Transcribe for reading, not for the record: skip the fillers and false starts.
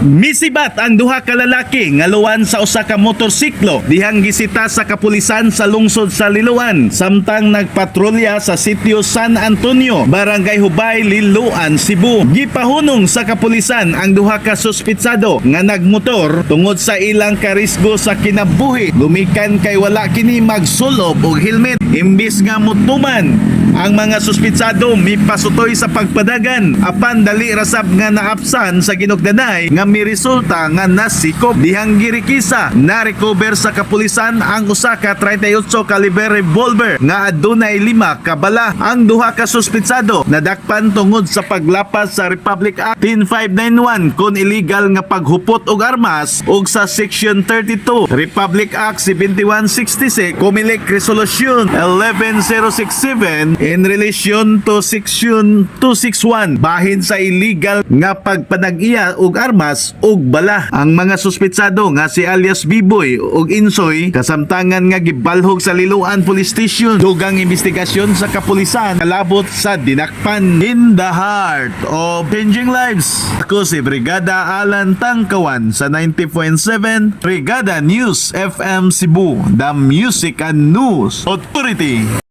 Misibat ang duha ka lalaki nga luwan sa usa ka motorsiklo dihang gisita sa kapulisan sa lungsod sa Liloan samtang nagpatrolya sa sitio San Antonio, Barangay Hubay, Liloan, Cebu. Gipahunong sa kapulisan ang duha ka suspitsado nga nagmotor tungod sa ilang karisgo sa kinabuhi gumikan kay wala kini magsulob og helmet. Imbis nga mutuman ang mga suspitsado, mipasutoy sa pagpadagan, apan dali rasab nga naapsan sa ginugdanay nga miresulta nga nasikop. Dihang girikisa, na-recover sa kapulisan ang usa ka 38 caliber revolver nga adunay lima ka bala. Ang duha ka suspitsado nadakpan tungod sa paglapas sa Republic Act 10591 kon illegal nga paghupot og armas ug sa Section 32 Republic Act 7166, COMELEC Resolution 11067 in relation to Section 261 bahin sa illegal nga pagpanag-iya og armas ug bala. Ang mga suspitsado nga si alias Biboy ug Insoy kasamtangan nga gibalhog sa Liloan Police Station. Dugang investigasyon sa kapulisan kalabot sa dinakpan. In the heart of changing lives. Ako si Brigada Alan Tangkawan sa 90.7 Brigada News FM Cebu, the Music and News Authority.